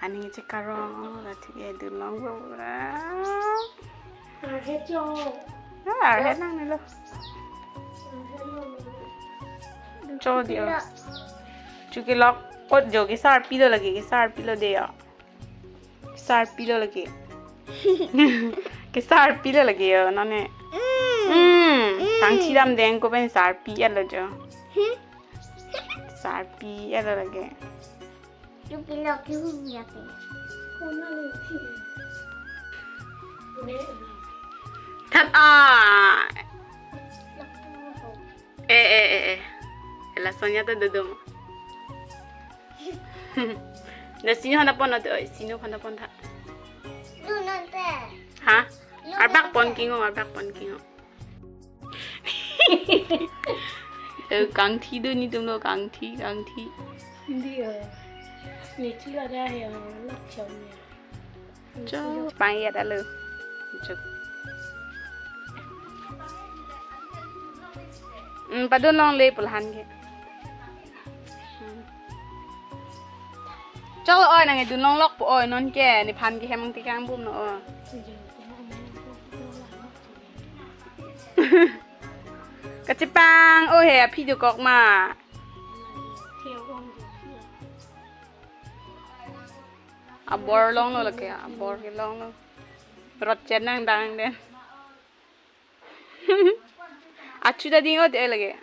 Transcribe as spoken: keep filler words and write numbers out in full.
Aning chekarong, la thik-e dunlong bo ra. Arhe cho. Ah, arhe nangnelo. Cho diyo. Chuki lok kot jo kesar pilo lagi, kesar pilo de yo. Kesar pilo lagi. Kesar pilo lagi yo, none. Hmm. Kangthi dam deng ko pen sar pi-et lo jo. Sar pi-et lo lagi. Yung pilok yung yapi. That ah. Eh, eh, eh, eh. Ela Sonia to dodom. Na sinu hana pon atu, oi, sinu hana pon tha. Lu nante. Ha? Arbak pon kingo, arbak pon kingo. Eh, kangthi do netum lo, kangthi, kangthi. Hindi oh. Ni chila dah ya lok chom ya. Cho, pang ya dah lo. Cho. Hmm, padun longle pulhan ke. Hmm. Cho oi, nang dunlong lok po oi, non ke nephan ke hem ang tikang bum no oi. Kachepang, oh he, aphi dokok ma. Abor longlo lake, abor ke longlo. Rot chen nangdang den. Achu ta ding o te lake.